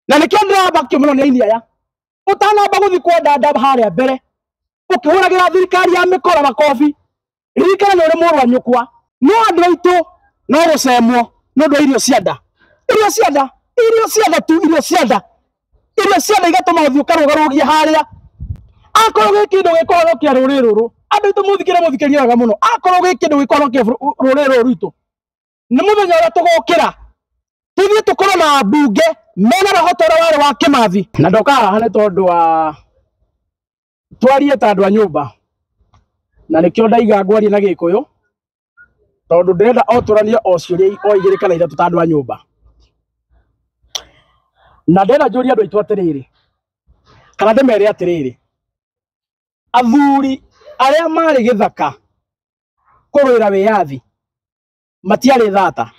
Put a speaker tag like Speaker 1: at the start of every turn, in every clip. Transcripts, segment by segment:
Speaker 1: Na nĩkĩo ndĩramakio mũno nĩ aini aya. Ũtanamba gũthiĩ kwa dada harĩa mbere ũkĩhũragĩra thirikari ya mĩkora makobi, ririkana nĩ ũrĩ mũrũ wa nyũkwa. No andũ aitũ no gũcemwo nĩ ũndũ wa irio cia nda, irio cia nda, irio cia nda tu, irio cia nda, irio cia nda igatũma ũthiĩ ũkarũgarũgie harĩa. Akorwo gwĩ kĩndũ gĩkũhonokia rũrĩrĩ rũrũ, andũ aitũ mũthikĩre, mũthikĩrie wega mũno. Akorwo gwĩ kĩndũ gĩkũhonokia rũrĩrĩ rũrũ rwitũ, nĩ mũthenya ũrĩa tũgokĩra tũthiĩ tũkorwo na ambunge mena roho ta ũrĩa warĩ wa Kĩmathi. Na ndoka haha nĩ tondũ wa twarie ta andũ a nyũmba, na nĩkĩo ndaiga ngwarie na Gĩkũyũ, tondũ ndĩrenda o tũranie o ciũria o igĩrĩ kana ithatũ ta andũ a nyũmba. Na ndĩrenda njũrie andũ aitũ atĩrĩrĩ, kana ndĩmere atĩrĩrĩ, athuri arĩa marĩ gĩthaka kũrũĩra wĩyathi matiarĩ thata.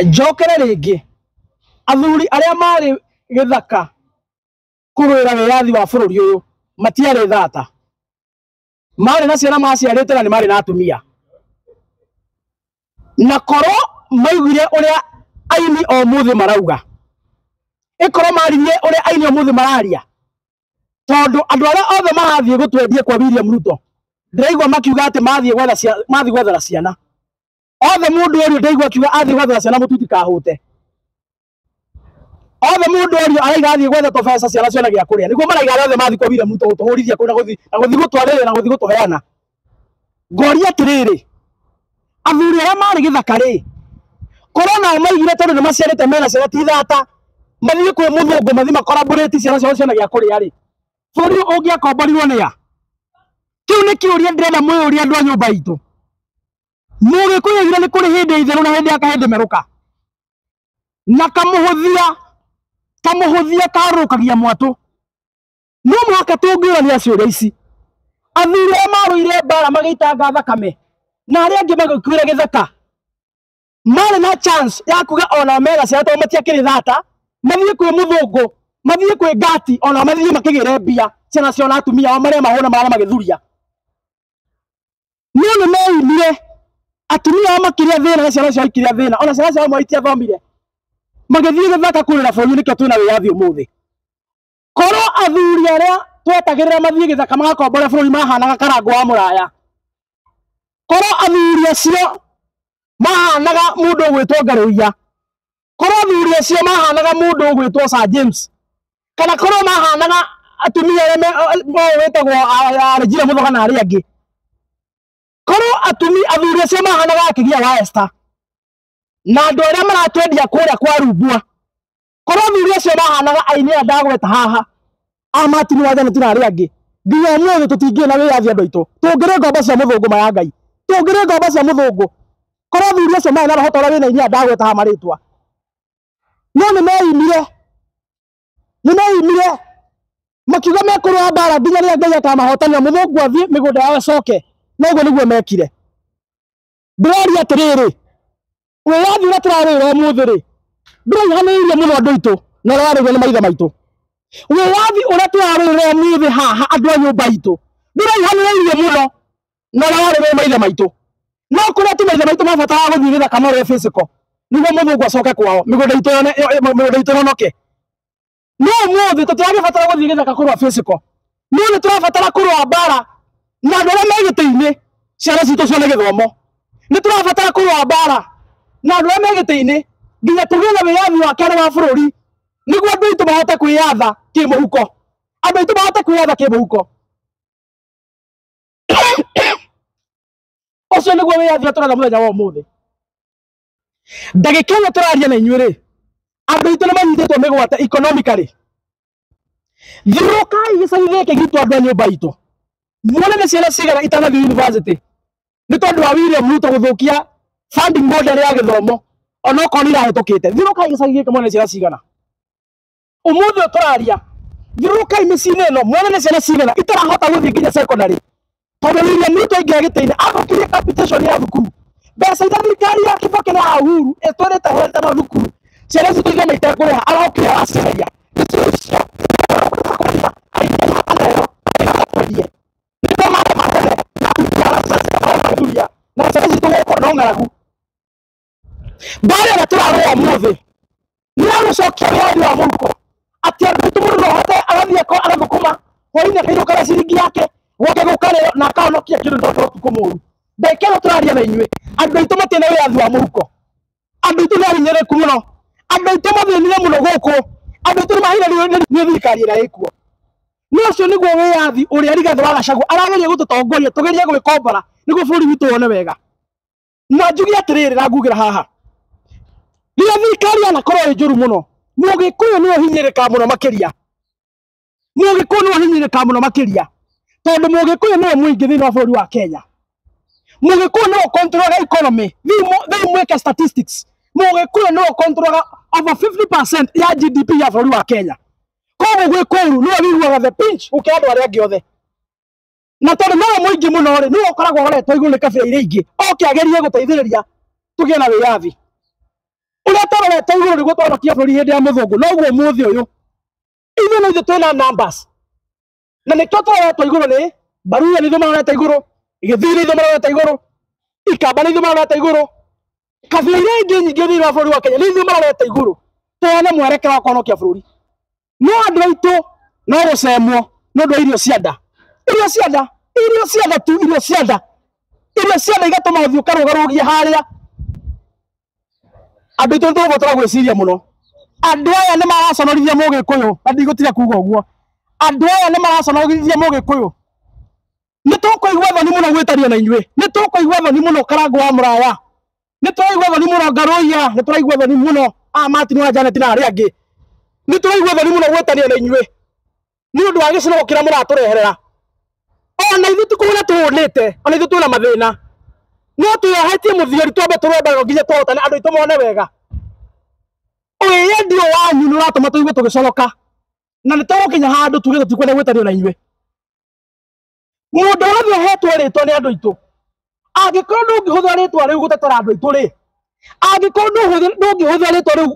Speaker 1: Njokere rĩngĩ, athuri arĩa marĩ gĩthaka kũrũĩra wĩyathi wa bũrũri ũyũ matiarĩ thata. Marĩ na ciana maciarĩte na nĩ marĩ na atumia. Na korwo maiguire ũrĩa aini o mũthĩ marauga, ĩkorwo maririe ũrĩa aini o mũthĩ mararia, tondũ andũ arĩa othe marathiĩ gũtwendia kwa William Ruto ndĩraigua makiuga atĩ mathiĩ gwetha mathiĩ gwethera ciana othe. Mũndũ ũrĩa ndĩraigua akiuga athiĩ gwethera ciana mũtu itikahũte, othe mũndũ ũrĩa araiga athiĩ gwetha tũbeca ciana cione gĩa kũrĩa, nĩguo maraiga arĩa othe mathiĩ kwa William Ruto gũtũhũrithia kũu na gũthiĩ gũtwarĩrĩra na gũthiĩ gũtũheana. Ngoria atĩrĩrĩ, athuri arĩa marĩ gĩthaka rĩ, korwo nao maigire tondũ nĩ maciarĩte mena ciana ti thata, mathiĩ kwĩ mũthũngũ mathiĩ makoraborate ciana ciao cione gĩa kũrĩa rĩ, bũrũri ũyũ ũngĩakomborirwo nĩ a? Kĩu nĩ kĩũria ndĩrenda mwĩyũrie andũ a nyũmba itũ. Mũgĩkũyũ oigire nĩ kũrĩ hĩndĩ itherũ na hĩndĩ ya kahĩndĩ merũka, na kamũhũthia kamũhũthia karũkagia mwatũ. No mũhaka tũngĩũrania ciũria ici. Athuri arĩa marũire mbara magĩitanga thakame na arĩa angĩ magĩkuĩra gĩthaka marĩ na chance ya kuga ona mena ciana tondũ matiakĩrĩ thata, mathiĩ kwĩ mũthũngũ, mathiĩ kwĩ ngati, ona mathiĩ makĩgĩre mbia ciana ciao na atumia ao marĩa mahũna marĩa magĩthuria. No nĩ meimire, atumia ao makĩrĩa thĩna na ciana ciao ikĩrĩa thĩna, ona ciana ciao amwe itiathomire, magĩthiĩ gĩthaka kũrĩra bũrũri. Nĩkĩo twĩna wĩyathi ũmũthĩ. Korwo athuri arĩa twetagĩrĩra mathiĩ gĩthaka magakombore bũrũri mahanaga Karangũ wa Mũraya, korwo athuri acio mahanaga mũndũ ũgwĩtwo Ngarũiya, korwo athuri acio mahanaga mũndũ ũgwĩtwo Sir James, kana korwo mahanaga atumia arĩa wĩtagwo Regina Mũthoga na arĩa angĩ, korwo athuri acio mahanaga Akĩgia wa Esther na andũ arĩa maratwendia kũrĩa kwa Rumbwa, korwo athuri acio mahanaga aini aya ndagweta haha a Martin wa Janet na arĩa angĩ, nginya ũmũthĩ tũtingĩrĩ na wĩyathi. Andũ aitũ, tũngĩrĩ ngombo cia mũthũngũ maya Ngai, tũngĩrĩ ngombo cia mũthũngũ korwo athuri acio marĩ na roho ta ũrĩa wĩna aini aya ndagweta haha marĩtwa. No nĩ meimire, nĩ meimire makiuga mekũrũa mbara nginya rĩrĩa Ngai akamahotanĩra, mũthũngũ athiĩ mĩgũnda yao ĩcoke. Na ũguo nĩguo mekire. Ndĩroria atĩrĩrĩ, wĩyathi ũrĩa tũrarũĩra ũmũthĩ rĩ, ndũraihanĩrĩirie mũno andũ aitũ na ũrĩa warũĩrwo nĩ maithe maitũ. Wĩyathi ũrĩa tũrarũĩra ũmũthĩ haha andũ a nyũmba itũ ndũraihanĩrĩirie mũno na ũrĩa warũĩrwo nĩ maithe maitũ. No kũrĩa tu maithe maitũ mabataraga gũthiĩ gĩthaka marũe physical nĩguo mũthũngũ acoke kwao, mĩgũnda itũ yone, mĩgũnda itũ ĩhonoke. No ũmũthĩ tũtiragĩbatara gũthiĩ gĩthaka kũrũa physical, no nĩ tũrabatara kũrũa mbara na andũ arĩa me gĩtĩ-inĩ ciana citũ cione gĩthomo. Nĩ tũrabatara kũrũa mbara na andũ arĩa me gĩtĩ-inĩ nginya tũgĩe na wĩyathi wa kerĩ wa bũrũri, nĩguo andũ aitũ mahote kwĩyatha kĩmũhuko, andũ aitũ mahote kwĩyatha kĩmũhuko. Ũcio nĩguo wĩyathi ũrĩa tũretha mũthenya wa ũmũthĩ. Ndagĩka ĩno tũraria na inyuĩ rĩ, andũ aitũ nĩ manyitĩtwo mĩgwate economically. Thiũrũrũkai gĩcagi gĩkĩ gitũ, andũ a nyũmba itũ, muone nĩ ciana cigana itanathiĩ university nĩ tondũ wa William Ruto gũthũkia funding model ya gĩthomo, onokorwo nĩ irahĩtũkĩte. Thiũrũrũkai gĩcagi gĩkĩ muone nĩ ciana cigana ũmũthĩ ũyũ tũraria. Thiũrũrũkai mĩciĩ-inĩ ĩno muone nĩ ciana cigana itarahota gũthiĩ nginya secondary, tondũ William Ruto aingĩra gĩtĩ-inĩ athũkirie capitation ya thukuru. Mbeca iria thirikari ya Kibaki na ya Uhuru ĩtũrĩte hete mathukuru ciana citũ ithome itekũrĩha, arokire araciheria. Nĩcio icio na ciana citũ gũkorwo no ng'aragu. Mbara ĩrĩa tũrarũa ũmũthĩ Nĩ ya gũcokia wĩyathi wa mũhuko atĩ andũ aitũ mũndũ no ahote agathiĩ agathũkũma hwainĩ akainũka na ciringi yake gwake gũkarĩo na akahonokia kĩndũ tondũ ũtukũ mũru. Ndagĩka ĩno tũraria na inyuĩ andũ aitũ matirĩ na wĩyathi wa mũhuko, andũ aitũ nĩ ahinyĩrĩrĩku mũno, andũ aitũ mathĩnire mũno gũkũ, andũ aitũ nĩ mahinyĩrĩirio nĩ thirikari ĩrĩa ĩkuo. No ũcio nĩguo wĩyathi ũrĩa Rigathĩ wa Gachagua arageria gũtũtongoria tũgerie gwĩkombora nĩguo bũrũri witũ wone wega. Na njuge atĩrĩrĩ na ngugĩra haha, rĩrĩa thirikari yanakorwo ĩ njũru mũno, Mũgĩkũyũ nĩwe ũhinyĩrĩrĩkaga mũno makĩria. Mũgĩkũyũ nĩwe ũhinyĩrĩrĩkaga mũno makĩria tondũ Mũgĩkũyũ nĩwe mũingĩ thĩinĩ wa bũrũri wa Kenya. Mũgĩkũyũ nĩwe ũcontrolaga economy. Thiĩ mwĩke statistics. Mũgĩkũyũ nĩwe ũcontrolaga over 50% ya GDP ya bũrũri wa Kenya. Koguo gwĩ kũũru nĩwe wĩiguaga the pinch gũkĩra andũ arĩa angĩ othe. Na tondũ nowe mũingĩ mũno rĩ, nĩwe ũkoragwo ũroretwo igũrũ nĩ kabira iria ingĩ oke agerie gũteithĩrĩria tũgĩe na wĩyathi. Ũrĩa tũroretwo igũrũ nĩguo twahonokia bũrũri hĩndĩ ya mũthũngũ, noguo ũmũthĩ ũyũ ithuĩ no ithuĩ twĩna numbers. Na nĩkĩo tũroretwo igũrũ nĩ Baruya nĩ ithuĩ marorete igũrũ, Gĩthii nĩ ithuĩ marorete igũrũ, Ikamba nĩ ithuĩ marorete igũrũ, kabira iria ingĩ nyingĩ thĩinĩ wa bũrũri wa Kenya nĩ ithuĩ marorete igũrũ tũheane mwerekera wa kũhonokia bũrũri. No andũ aitũ no gũcemwo nĩ ũndũ wa irio cia nda, irio cia nda, irio cia nda tu, irio cia nda, irio cia nda igatũma ũthiĩ ũkarũgarũgia harĩa. Andũ aitũ nĩ tũgũbatara gwĩciria mũno. Andũ aya nĩ maraconorithia Mũgĩkũyũ, na ndigũtiga kuga ũguo. Andũ aya nĩ maraconorithia Mũgĩkũyũ. Nĩ tũkũigua thoni mũno gwĩtario na inyuĩ, nĩ tũkũigua thoni mũno Karangũ wa Mũraya, nĩ tũraigua thoni mũno Ngarũiya, nĩ tũraigua thoni mũno a Martin wa Janet na arĩa angĩ, nĩ tũraigua thoni mũno gwĩtania na inyuĩ nĩ ũndũ wa gĩcũrũgũ kĩrĩa mũratũreherera. Ona ithuĩ tũkũhũna tũhũnĩte, ona ithuĩ twĩna mathĩna, no twĩohetie mũthiori twambe tũrũe mbaara nginya tũhotane andũ aitũ mone wega. Wĩyendio wanyu nĩ ũratũma tũigue tũgĩconoka, na nĩ tũgũkinya handũ tuge tũtikwenda gwĩtanio na inyuĩ. Mũndũ wothe ũhetwo rĩtwa nĩ andũ aitũ, angĩkorwo ndũngĩhũthĩra rĩtwa rĩu gũtetera andũ aitũ rĩ, angĩkorwo ndũngĩhũthĩra rĩtwa rĩu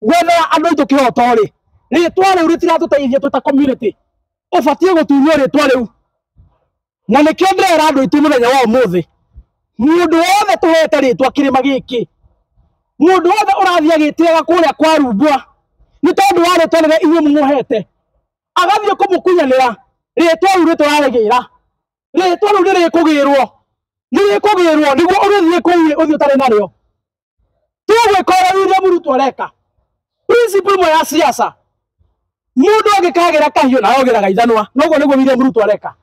Speaker 1: gwethera andũ aitũ kĩhoto rĩ, rĩtwa rĩu rĩtiratũteithia twĩ ta community. Ũbatiĩ gũtunywo rĩtwa rĩu. Na nĩkĩo ndĩrera andũ aitũ mũthenya wa ũmũthĩ, mũndũ wothe tũhete rĩtwa kĩrĩma gĩkĩ, mũndũ wothe ũrathiĩ agĩtĩaga kũrĩa kwa Rumbwa nĩ tondũ wa rĩtwa rĩrĩa inyuĩ mũmũhete, agathiĩ kũmũkunyanĩra, rĩtwa rĩu rĩtũrarĩgĩra, rĩtwa rĩu nĩrĩkũgĩrwo, nĩrĩkũgĩrwo nĩguo ũgĩthiĩ kũu rĩ, ũthiĩ ũtarĩ narĩo. Tũgwĩka ũrĩa William Ruto areka. Principle ĩmwe ya siasa, mũndũ angĩkagĩra kahiũ nawe ũgĩraga ithanwa, noguo nĩguo William Ruto areka.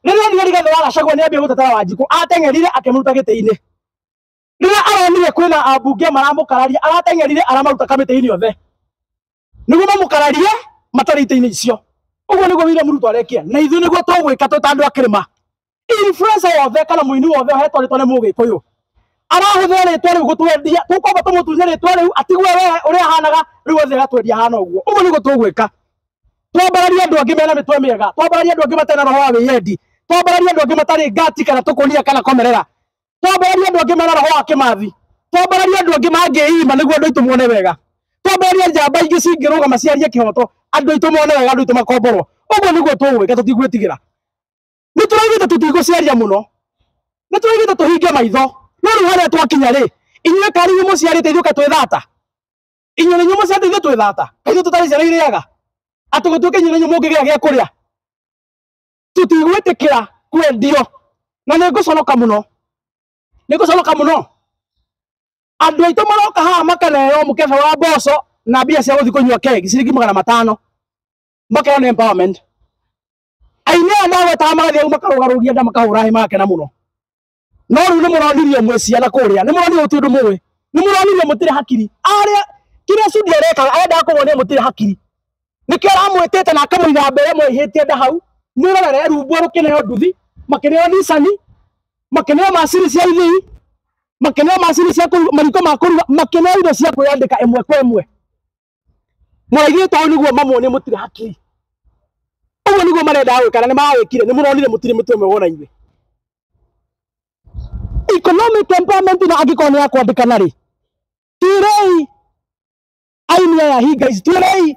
Speaker 1: Rĩrĩa onire Rigathĩ wa Gachagua nĩambia gũtetera Wanjikũ, ateng'erire akĩmũruta gĩtĩ-inĩ. Rĩrĩa aronire kwĩna ambunge maramũkararia, arateng'erire aramaruta kamĩtĩ-inĩ othe nĩguo mamũkararie matarĩ itĩ-inĩ icio. Ũguo nĩguo William Ruto arekia, na ithuĩ nĩguo tũgwĩka twĩ ta andũ a kĩrĩma. Influencer wothe kana mũini wothe ũhetwo rĩtwa nĩ Mũgĩkũyũ arahũthĩra rĩtwa rĩu gũtwendia, tũkwamba tũmũtunye rĩtwa rĩu atigwe we ũrĩa ahanaga rĩu othe agatwendia ahana ũguo. Ũguo nĩguo tũgwĩka. Twambararie andũ angĩ mena mĩtwe mĩega, twambararie andũ angĩ matarĩ na roho wa wĩyendi, twambararie andũ angĩ matarĩ ngati kana tũkũnia kana komerera, twambararie andũ angĩ mena roho wa kĩmathi, twambararie andũ angĩ mangĩima nĩguo andũ aitũ muone wega, twambararie njamba ingĩ cingĩrũgama ciarie kĩhoto andũ aitũ mone wega, andũ aitũ makomborwo. Ũguo nĩguo tũgwĩka, tũtigwĩtigĩra. Nĩ tũraugĩte tũtigũciaria mũno, nĩ tũraugĩte tũhinge maitho, no rĩu harĩa twakinya rĩ, inyuĩ karĩ inyuĩ mũciarĩte ithuĩ kaĩ twĩ thata? Inyuĩ nĩ inyuĩ mũciarĩte ithuĩ twĩ thata? Kaĩ ithuĩ tũtarĩ ciana irĩaga? Atĩ gũtuĩke inyuĩ nĩ inyuĩ mũngĩgĩa gĩa kũrĩa? Tũtigwĩtĩkĩra kwendio, na nĩ ngũconoka mũno, nĩ ngũconoka mũno. Andũ aitũ maroka haha makaneo mũkebe wa mboco na mbia cia gũthiĩ kũnyua keg ciringi 500, makeo nĩ empowerment. Aini aya ndagwetaga magathiĩ hau makarũgarũgia nda makahũra hĩ magakena mũno. No rĩu nĩ mũronirio mwĩ ciana kũrĩa, nĩ mũronirio gũtirĩ ũndũ mũĩ, nĩ mũronirio mũtirĩ hakiri. Arĩa kĩrĩa Sudi arekaga arendaga kũmuonia mũtirĩ hakiri, nĩkĩo aramwĩtĩte na akamũiga mbere mwaihĩtie nda hau mwĩrorere Rumbwa rũkĩneo nduthi, makĩneo Nissan, makĩneo macini cia ithĩi, makĩneo macini cia mariko ma kũruga, makĩneo indo cia kwĩyandĩka ĩmwe kwa ĩmwe. Mũraigĩtwo hau nĩguo mamuonie mũtirĩ hakiri. Ũguo nĩguo marendaga gwĩka na nĩ mawĩkire, nĩ mũronire mũtirĩ mĩtwe ĩmwe wona inyuĩ. Economic empowerment na angĩkorwo nĩ ya kwandĩkana rĩ, twĩrei aini aya hinga ici, twĩrei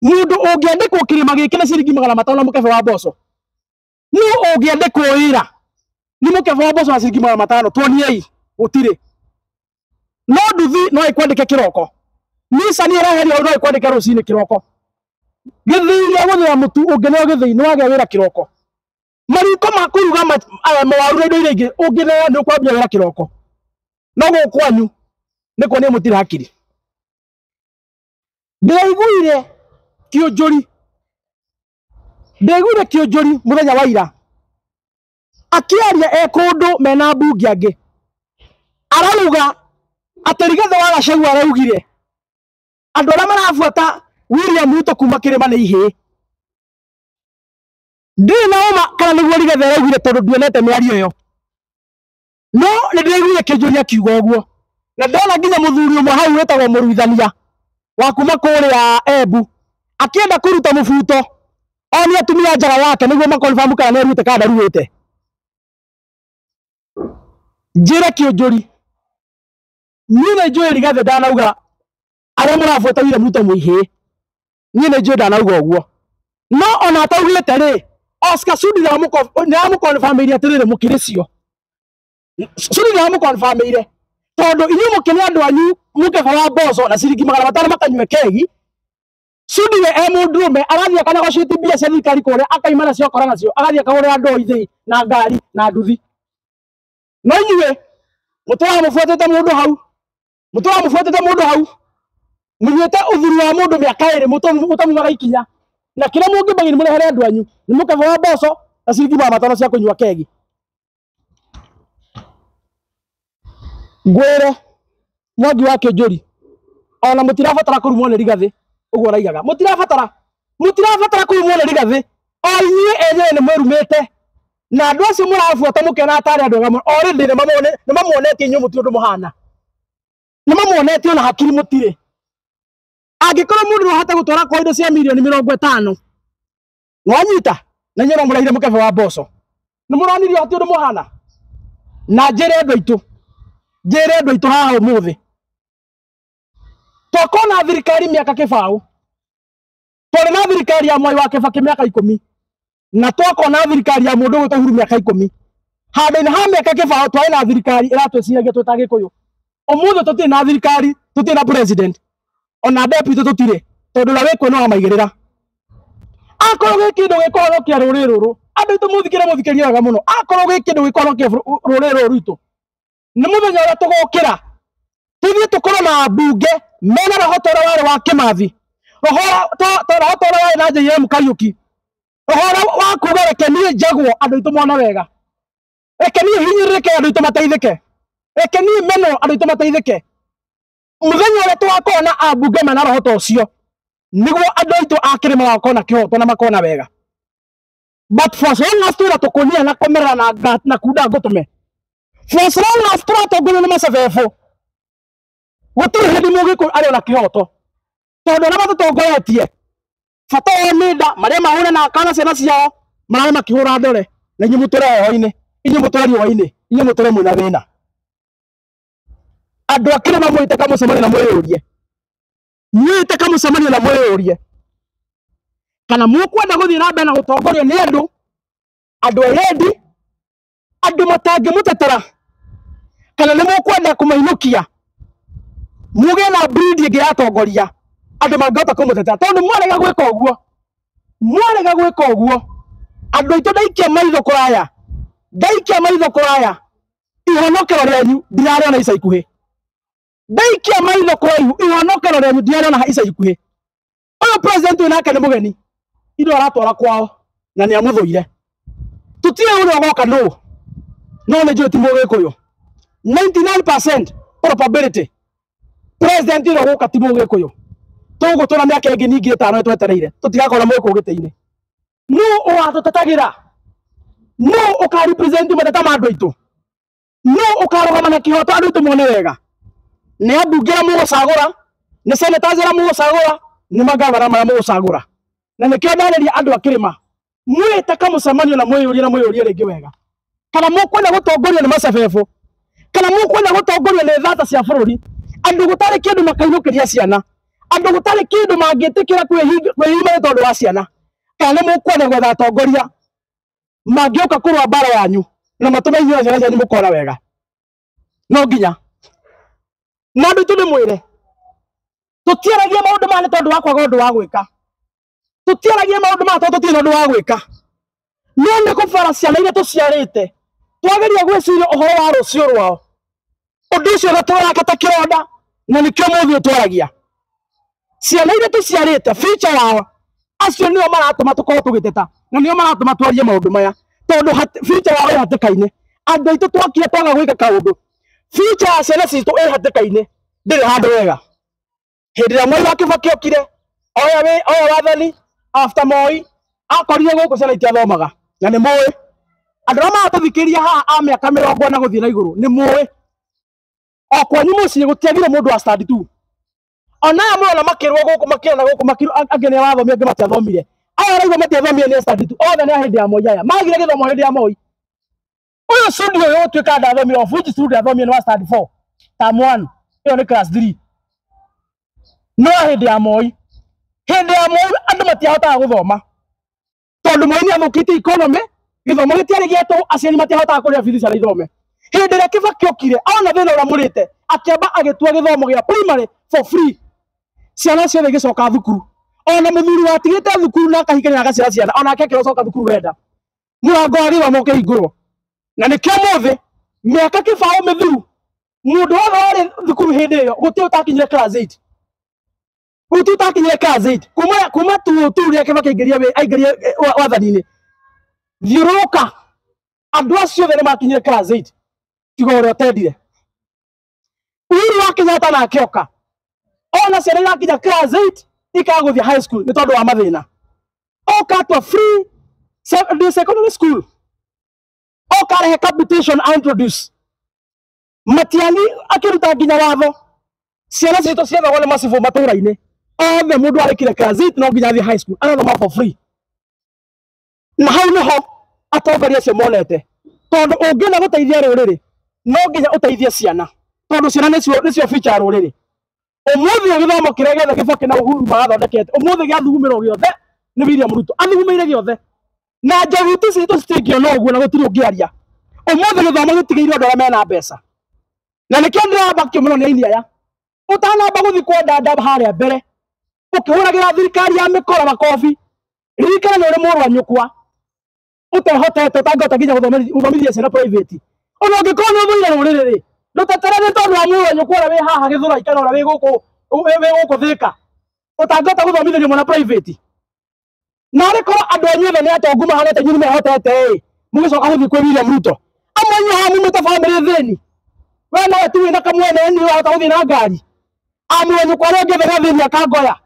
Speaker 1: mũndũ ũngĩandĩkwo kĩrĩma gĩkĩ na ciringi 500 na mũkebe wa mboco, nũ ũngĩandĩkwo wĩra nĩ mũkebe wa mboco na ciringi 500? Tuoniei, gũtirĩ. No nduthi no ĩkwandĩke kĩroko. Nissan ĩreherio no ĩkwandĩke rũcinĩ kĩroko. Gĩthĩi gĩa gũthĩa mũtu ũngĩneo gĩthĩi nĩ wagĩa wĩra kĩroko. Mariko ma kũruga mawaru na indo iria ingĩ ũngĩneo nĩ ũkwambia wĩra kĩroko. No gũkũ kwanyu nĩ kuonia mũtirĩ hakiri. Ndĩraiguire kĩũnjũri, ndĩraiguire kĩũnjũri mũthenya wa ira akĩaria e kũndũ mena mbunge angĩ, arauga atĩ Rigathĩ wa Gachagua araugire andũ arĩa marabuata William Ruto kuma kĩrĩma nĩ ihĩĩ. Ndirĩ na ũma kana nĩguo Rigathĩ araugire tondũ ndionete mĩario ĩyo, no nĩ ndĩraiguire kĩnjũria akiuga ũguo, na ndona nginya mũthuri ũmwe hau wĩtagwo Mũruithania wa kuma kũrĩa Embu akĩenda kũruta mũbuto onie atumia njaga yake nĩguo makonfamu kana nĩaruĩte kana ndaruĩte. Njĩre kĩũnjũri, niĩ nĩ njũĩ Rigathĩ ndanauga arĩa mũrabuata William Ruto mwĩ ihĩĩ, niĩ nĩ njũĩ ndanauga ũguo, no ona ataugĩte rĩ, Oscar Sudi nĩaramũkonfamĩire atĩrĩrĩ mũkĩrĩ cio. Sudi nĩaramũkonfamĩire tondũ inyuĩ mũkĩnĩ andũ anyu mũkeba wa mboco na ciringi 500 makanyue kegi. Sudi we e mũndũrũme arathiĩ akanegotiate mbia cia thirikari kũrĩa akaima nacio akora nacio agathiĩ akagũrĩra andũ ithĩi na ngari na nduthi. No inyuĩ mũtũraga mũbuatĩte mũndũ hau, mũtũraga mũbuatĩte mũndũ hau, mũnyuĩte ũthuri wa mũndũ mĩaka ĩrĩ mũtamumaga ikinya, na kĩrĩa mũngĩmbagia nĩ mũrehere andũ anyu nĩ mũkeba wa mboco na ciringi 500 cia kũnyua kegi. Ngwĩre Mwangi wa Kĩnjũri, ona mũtirabatara kũrumwo nĩ Rigathĩ ũguo araigaga, mũtirabatara kũrumwo nĩ Rigathĩ, o inyuĩ enyewe nĩ mwĩrumĩte na andũ acio mũrabuata mũkĩona tarĩ andũ ega mũno, already nĩ mamuonetie inyuĩ mũtirĩ ũndũ mũhana, nĩ mamuonetie ona hakiri mũtirĩ. Angĩkorwo mũndũ no ahote gũtwara kwa indo cia mirioni 50 nwanyita na inyuĩ no mũrehire mũkebe wa mboco, nĩ mũronirio hatirĩ ũndũ mũhana. Na njĩre andũ aitũ, njĩre andũ aitũ haha ũmũthĩ, twakona thirikari mĩaka kĩbaũ, twarĩ na thirikari ya Mwai wa Kĩbakĩ mĩaka 10, na twakona thirikari ya mũndũ ũgwĩtwo Uhuru mĩaka 10. Handũ-inĩ ha mĩaka kĩbaũ twarĩ na thirikari ĩratwĩciragia twĩ ta Gĩkũyũ. Ũmũthĩ tũtirĩ na thirikari, tũtirĩ na president, ona deputy tũtirĩ, tondũ ũrĩa wĩkuo nĩ wamaigĩrĩra. Akorwo gwĩ kĩndũ gĩkũhonokia rũrĩrĩ rũrũ, andũ aitũ mũthikĩre mũthikĩrie wega mũno, akorwo gwĩ kĩndũ gĩkũhonokia rũrĩrĩ rũrũ rwitũ nĩ mũthenya ũrĩa tũgũkĩra tũthiĩ tũkorwo na mbunge mena roho ta ũrĩa warĩ wa Kĩmathi, roho ta ũrĩa warĩ na JM Kariũki, roho ũrĩa wa kuga reke niĩ njagwo andũ aitũ mone wega, reke niĩ hinyĩrĩrĩke andũ aitũ mateithĩke, reke niĩ menwo andũ aitũ mateithĩke. Mũthenya ũrĩa tũgakorwo na ambunge mena roho ta ũcio nĩguo andũ aitũ a kĩrĩma magakorwo na kĩhoto na makona wega. But for as long as twĩna tũkũnia na kũmerera na kunda ngũtũme, for as long as tũratongorio nĩ macebebo, gũtirĩ hĩndĩ mũgĩkũyũ arĩ ona kĩhoto, tondũ arĩa matũtongoretie bata wao nĩ nda, marĩa mahũre na akana ciana ciao mararĩ makĩhũra ndore, na inyuĩ mũtũre heho-inĩ, inyuĩ mũtũre riũa-inĩ, inyuĩ mũtũre mwĩna thĩna. Andũ a kĩrĩma mwĩte kamũcemanio na mwĩyũrie, mwĩte kamũcemanio na mwĩyũrie kana mũkwenda gũthiĩ na mbere na gũtongorio nĩ andũ, andũ erendi, andũ matangĩmũtetera, kana nĩ mũkwenda kũmainũkia mũgĩe na breed ĩngĩ ya atongoria andũ mangĩhota kũmũtetera. Tondũ mwarega gwĩka ũguo, mwarega gwĩka ũguo, andũ aitũ ndaikia maitho kũraya, ndaikia maitho kũraya, ihonokero rĩanyu ndirarĩona ica ikuhĩ. Ndaikia maitho kũraihu, ihonokero rĩanyu ndirarĩona ica ikuhĩ. Ũyũ president wĩ nake nĩ mũgeni, indo aratwara kwao na nĩ amũthũire. Tũtiũĩ ũrĩa ũgoka nũ, no nĩ njũĩ ti mũgĩkũyũ. 99% probability president ũrĩa ũgũka ti mũgĩkũyũ. Tũgũtũra mĩaka ĩngĩ ningĩ ĩtano twetereire, tũtigakorwo mũgĩkũyũ gĩtĩ-inĩ. Nũ ũgatũtetagĩra? Nũ ũkarepresent mateta ma andũ aitũ? Nũ ũkarũgama na kĩhoto andũ aitũ mone wega? Nĩ ambunge arĩa mũgũcagũra, nĩ senators arĩa mũgũcagũra, nĩ magavana marĩa mũgũcagũra. Na nĩkĩo ndarĩria andũ a kĩrĩma, mwĩte kamũcemanio na mwĩyũrie na mwĩyũrie rĩngĩ wega, kana mũkwenda gũtongorio nĩ macebebo, kana mũkwenda gũtongorio nĩ thata cia bũrũri, andũ gũtarĩ kĩndũ makainũkĩria ciana, andũ gũtarĩ kĩndũ mangĩtĩkĩra kwĩhima nĩ tondũ wa ciana, kana nĩ mũkwenda gwetha atongoria mangĩũka kũrũa mbara yanyu na matũme inyuĩ na ciana cianyu mũkona wega. No nginya na andũ aitũ ndĩmwĩre, Tutiaragia maundu maya nĩ tondũ wa kwaga ũndũ wa gwĩka. Tutiaragia maundu maya tondũ tũtirĩ na ũndũ wa gwĩka. No nĩ kũbara ciana iria tũciarĩte twageria gwĩciria ũhoro wa rũciũ rwao. Ũndũ ũcio ũgatũraka ta kĩronda na nĩkĩo mũthĩ ũtwaragia. Ciana iria tũciarĩte future yao acio nĩo maratũma tũkorwo tũgĩteta na nĩo maratũma twarie maũndũ maya tondũ future yao ĩ hatĩka-inĩ. Andũ aitũ twakire twaga gwĩka kaũndũ, future ya ciana citũ ĩ hatĩka-inĩ, ndĩrĩ handũ wega. Hĩndĩ ĩrĩa Mwai wa Kibaki okire oya wathani after Moi akorire gũkũ ciana itiathomaga na nĩ mũĩ andũ arĩa maratũthikĩrĩria haha a mĩaka 40 gũthiĩ na igũrũ nĩ mũĩ o kwanyu mũciĩ gũtiagire mũndũ wa stand 2. Ona aya mũrona makĩrwo gũkũ makĩrwo na gũkũ makĩrwo angĩ nĩ arathomire angĩ matiathomire. Aya araigua matiathomire nĩ stand 2 othe nĩ a hĩndĩ ya Moi aya magire gĩthomo hĩndĩ ya Moi. Ũyũ Sudi ũyũ ũtuĩka ndathomire o Fuji Sudi athomire nĩ wa stand 4 term 1 ĩyo nĩ class 3 no hĩndĩ ya Moi. Hĩndĩ ya Moi andũ matiahotaga gũthoma tondũ Moi nĩathũkĩtie economy, gĩthomo gĩtiarĩ gĩa tũhũ, aciari matiahotaga kũrĩha bithi ciana ithome. Hĩndĩ ĩrĩa Kibaki okire ona thĩna ũrĩa mũrĩte akĩamba agĩtua gĩthomo gĩa primary for free, ciana ciothe igĩcoka thukuru. Ona mũthuri watigĩte thukuru na akahikania agaciara ciana onake akĩrocoka thukuru wenda mũrango wa gĩthomo ũkĩhingũrwo. Na nĩkĩo ũmũthĩ mĩaka kĩbaũ mĩthiru mũndũ wothe warĩ thukuru hĩndĩ ĩyo gũtirĩ ũtakinyire class 8. Gũtirĩ ũtakinyire class 8 kuma tu rĩrĩa Kibaki aingĩrie wathani-inĩ thiũrũrũka andũ acio othe nĩmakinyire class 8 tiga ũrĩa ũtendire. Uhuru wa Kenyatta nake oka ona ciana irakinya class 8 ikaga gũthiĩ high school nĩ tondũ wa mathĩna. Oka atua free secondary school, oka arehe capitation introduce Matiang'i akĩruta nginya watho ciana citũ ciethagwo nĩ macibũ matũra-inĩ othe mũndũ arĩkire class 8 no nginya athiĩ high school arathoma for free. Na hau nĩho atongoria acio monete tondũ ũngĩenda gũteithia rũrĩrĩ no nginya ũteithie ciana tondũ ciana nĩcio future ya rũrĩrĩ. Ũmũthĩ gĩthomo kĩrĩa gĩothe Kibaki na Uhuru marathondekete ũmũthĩ gĩathugumĩrwo gĩothe nĩ William Ruto athugumĩire gĩothe na njoguti citũ citingĩona ũguo na gũtirĩ ũngĩaria. Ũmũthĩ gĩthomo gĩtigĩirwo andũ arĩa mena mbeca na nĩkĩo ndĩrabakio mũno nĩ aini aya. Ũtanamba gũthiĩ kwenda harĩa mbere ũkĩhũragĩra thirikari ya mĩkora makobi, ririkana nĩ ũrĩ mũrũ wa nyũkwa ũtehotete ũtangĩhota nginya gũthomithia ciana private. Ona ũngĩkorwo nĩ ũthũire rũrĩrĩ rĩ, ndũtetere nĩ tondũ wa mũrũ wa nyũkwa ũrĩa wĩ haha Gĩthũrai kana ũrĩa wĩ gũkũ Thĩka ũtangĩhota gũthomithĩrio mwana private. Na arĩ korwo andũ anyu othe nĩ atongu mahanĩte inyuĩ nĩmehotete ĩ, mũgĩcoka gũthiĩ kwĩ William Ruto. Amwe anyu haha mumĩte bamĩrĩ thĩni, we nawe tu wĩna kamwene nĩ ũrahota gũthiĩ na ngari. Amwe anyu kwa arĩa angĩ othe gathĩni akangoya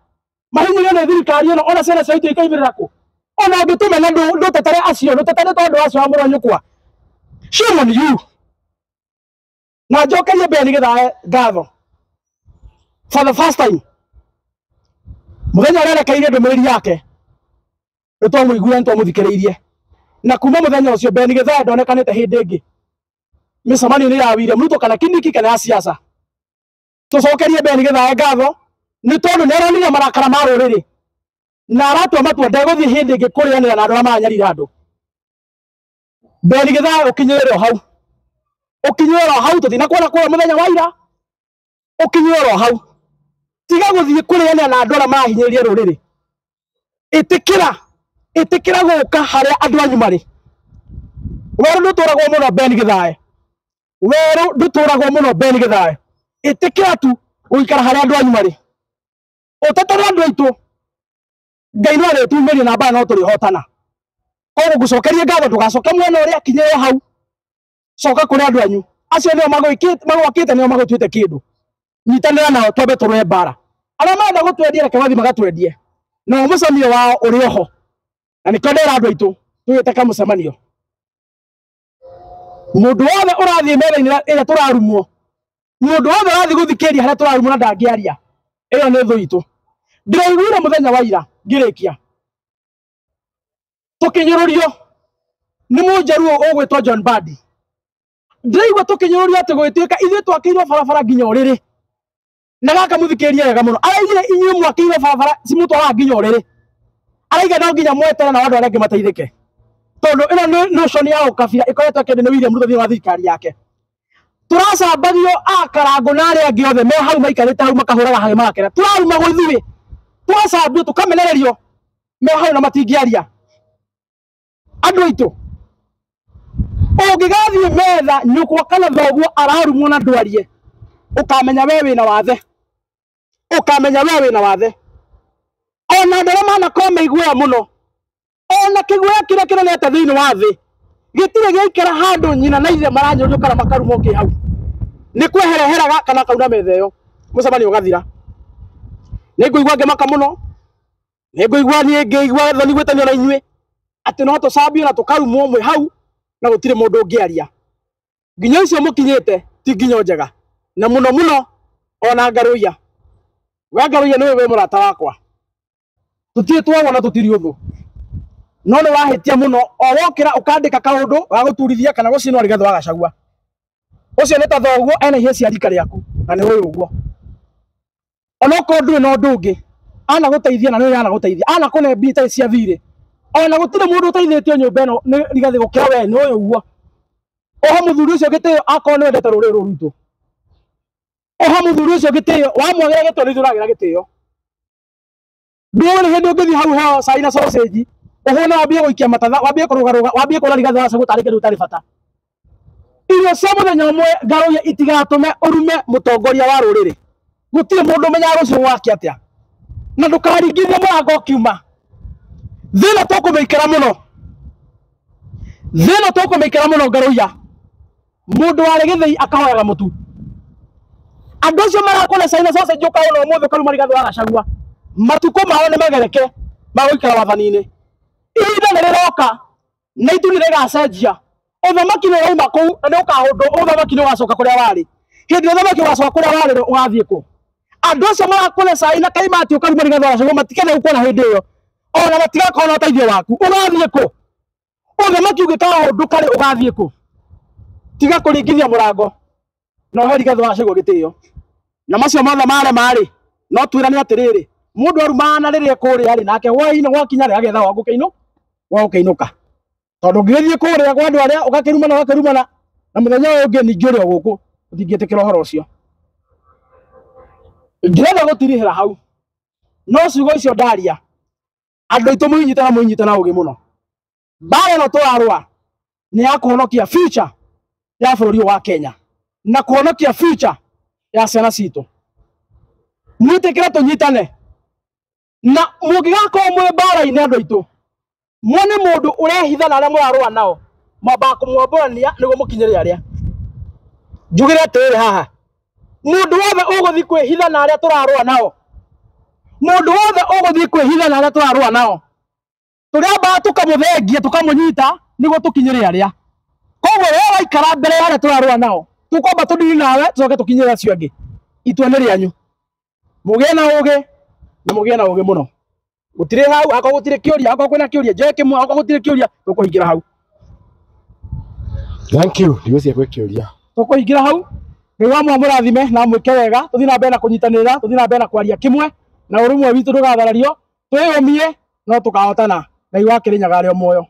Speaker 1: mahinyĩrio nĩ thirikari ĩno ona ciana ciao ikaimĩrĩra kũ. Ona ũngĩtũmena ndũtetere acio, ndũtetere tondũ acio wa mũrũ wa nyũkwa. Shame on you. Na njokerie mbere nĩgetha ngatho for the first time mũthenya ũrĩa arekeire ndũmĩrĩri yake nĩ twamũiguire nĩ twamũthikĩrĩirie na kuma mũthenya ũcio Ben Githae ndonekanĩte hĩndĩ ĩngĩ mĩcemanio-inĩ ya William Ruto kana Kindiki kana ya siasa. Tũcokerie Ben Githae ngatho nĩ tondũ nĩ aronire marakara ma rũrĩrĩ na aratua matua ndegũthiĩ hĩndĩ ĩngĩ kũrĩanĩra na andũ arĩa maranyarira andũ. Ben Githae ũkinyĩrĩre o hau, ũkinyĩrĩre o hau, tũtinakuona kũrĩa mũthenya wa ira, ũkinyĩrĩre o hau. Tiga gũthiĩ kũrĩanĩra na andũ arĩa marahinyĩrĩria rũrĩrĩ. Ĩtĩkĩra, ĩtĩkĩra gũka harĩa andũ anyu marĩ. Werũ ndũtũragwo mũno Ben Githae, werũ ndũtũragwo mũno Ben Githae. Ĩtĩkĩra tu gũikara harĩa andũ anyu marĩ, ũtetere andũ aitũ. Ngai no arĩtumĩrie na mbara no tũrĩhotana. Koguo ngũcokerie ngatho ndũgacoke mwena ũrĩa, kinyĩrĩra hau, coka kũrĩ andũ anyu acio nĩo magwakĩte nĩo magũtuĩte kĩndũ. Nyitanĩra nao twambe tũrũe mbara. Arĩa marenda gũtwendia reke mathiĩ magatwendie, nao mũcemanio wao ũrĩ oho. Na nĩkĩo ndĩra andũ aitũ tũgĩte kamũcemanio. Mũndũ wothe ũrathiĩ metha-inĩ ĩrĩa tũrarumwo, mũndũ wothe ũrathiĩ gũthikĩrĩria harĩa tũrarumwo na ndangĩaria, ĩyo nĩ thũ itũ. Ndĩraiguire mũthenya wa ira ngĩrĩkia tũkĩnyũrũrio nĩ mũnjaruo ũgwĩtwo John Mbadi. Ndĩraigua tũkĩnyũrũrio atĩ gũgĩtuĩka ithuĩ twakĩirwo barabara nginya ũrĩrĩ. Na gaka mũthikĩrĩrie wega mũno, araigire inyuĩ mwakĩirwo barabara cimũtwaraga nginya ũrĩrĩ. Araiga no nginya mwetere na andũ arĩa angĩ mateithĩke, tondũ ĩno nĩ notion ya ũkabira ĩkoretwo ĩkĩendio nĩ William Ruto thĩinĩ wa thirikari yake. Tũracambagio akarango na arĩa angĩ othe me hau maikarĩte hau makahũraga hagĩ magakena. Tũrarumagwo ithuĩ. Tũgacambio tũkamenererio me hau na matingĩaria. Andũ aitũ, ũngĩgathiĩ metha nyũkwa kana thoguo ararumwo na ndwarie, ũkamenya we wĩna wathe. Ũkamenya we wĩna wathe. Ona andũ arĩa manakorwo me iguoya mũno, ona kĩguoya kĩrĩa kĩnene thĩinĩ wa thĩ gĩtirĩ gĩaikara handũ nyina na ithe maranyũrio kana makarumwo kĩ hau. Nĩ kwehereheraga kana kauna metha ĩyo, mũcemanio ũgathira. Nĩ ngũigua ngĩmaka mũno, nĩ ngũigua niĩ ngĩigua thoni gwĩtanio na inyuĩ atĩ no tũcambio na tũkarumwo mwĩ hau na gũtirĩ mũndũ ũngĩaria. Nginya icio mũkinyĩte ti nginyo njega, na mũno mũno ona Ngarũiya. We Ngarũiya nĩwe wĩ mũrata wakwa, tũtirĩ twawona tũtirĩ ũthũ, no nĩ wahĩtia mũno o wokĩra ũkandĩka kaũndũ ga gũturithia kana gũcinwo Rigathĩ wa Gachagua. Ũcio nĩ ta thoguo ena ihĩĩ cia rika rĩaku na nĩ ũyũ ũguo. Onokorwo ndũrĩ na ũndũ ũngĩ anagũteithia na nĩ ũyũ anagũteithia, anakũne mbia itarĩ cia thirĩ, ona gũtirĩ mũndũ ũteithĩtio nyũmba ĩno nĩ Rigathĩ gũkĩra we, nĩ ũyũ ũguo. Oho mũthuri ũcio gĩtĩo akorwo nĩ wendete rũrĩrĩ rũrũ rwitũ, oho mũthuri ũcio gĩtĩo wamwagĩra gĩtĩo nĩ ithuĩ ũragĩra gĩtĩo. Ndũrĩ hĩndĩ ũngĩthiĩ hau heo cai na sausage ũhũne wambie gũikia matatha, wambie kũrũgarũga, wambie kũra Rigathĩ wa Gachagua tarĩ kĩndũ gĩtarĩ bata. Irio cia mũthenya ũmwe Ngarũiya itigatũme ũrume mũtongoria wa rũrĩrĩ. Gũtirĩ mũndũ ũmenyaga rũciũ gwake atĩa, na ndũkaringithie mũrango ũkiuma. Thĩna tũkũmĩikara mũno, thĩna tũkũmĩikara mũno Ngarũiya. Mũndũ warĩ gĩthĩi akahoyaga mũtu. Andũ acio marakũne cai na sausage ũkaona ũmũthĩ ũkaruma Rigathĩ wa Gachagua, matukũ mao nĩ magereke ma gũikara wathani-inĩ. Ihinda nĩ rĩroka na itu nĩ rĩgacenjia. Ũthamaki nĩ ũrauma kũu na nĩ ũkahũndwo, ũthamaki nĩ ũgacoka kũrĩa warĩ. Hĩndĩ ĩrĩa ũthamaki ũgacoka kũrĩa warĩ ũgathiĩ kũ? Andũ acio marakũne cai na kaimati ũkaruma Rigathĩ wa Gachagua matikenda gũkuona hĩndĩ ĩyo, ona matigakorwo na ũteithio waku. Ũgathiĩ kũ? Ũthamaki ũngĩkahũndũka rĩ, ũgathiĩ kũ? Tiga kũringithia mũrango na ũhe Rigathĩ wa Gachagua gĩtĩo. Na macio mothe marema rĩ, no twĩrane atĩrĩrĩ, mũndũ arumana na rĩrĩa kũrĩa rĩ, nake hwaĩ-inĩ gwakinya rĩ, agetha gwa gũkĩinũka. Tondũ ũngĩgĩthiĩ kũrĩa kwa andũ arĩa ũgakĩrumana ũgakĩrumana, na mũthenya ũyũ ũngĩ ningĩ ũrĩ o gũkũ, ũtingĩtĩkĩra ũhoro ũcio. Ndĩrenda gũtirihĩra hau, no ciugo icio ndaria, andũ aitũ mũinyite na mũinyite na ũgĩ mũno. Mbara ĩno tũrarũa nĩ ya kũhonokia future ya bũrũri ũyũ wa Kenya na kũhonokia future ya ciana citũ. Mwĩtĩkĩre tũnyitane, na mũngĩgakorwo mwĩ mbara-inĩ andũ aitũ, muone mũndũ ũrehitha na arĩa mũrarũa nao, mwambaga kũmwambũrania nĩguo mũkinyĩre arĩa. Njugĩre atĩrĩrĩ haha, mũndũ wothe ũgũthiĩ kwĩhitha na arĩa tũrarũa nao, mũndũ wothe ũgũthiĩ kwĩhitha na arĩa tũrarũa nao, tũrĩambaga tũkamũthengia tũkamũnyita nĩguo tũkinyĩre arĩa. Koguo we waikara mbere ya arĩa tũrarũa nao, tũkwamba tũdiri nawe tũcoke tũkinyĩre acio angĩ. Itua nĩ rĩanyu, mũgĩe na ũgĩ na mũgĩe na ũgĩ mũno. Gũtirĩ hau, akorwo gũtirĩ kĩũria, akorwo kwĩna kĩũria njoe kĩmwe, akorwo gũtirĩ kĩũria tũkũhingĩra hau.
Speaker 2: Thank you. Ndigwĩciria gwĩ kĩũria.
Speaker 1: Tũkũhingĩra hau. Ngai wa mũrathime na mwĩke wega, tũthiĩ na mbere na kũnyitanĩra, tũthiĩ na mbere na kwaria kĩmwe, na ũrũmwe witũ ndũgatharario, twĩyũmie no tũkahotana. Ngai wa Kĩrĩnyaga arĩ o muoyo.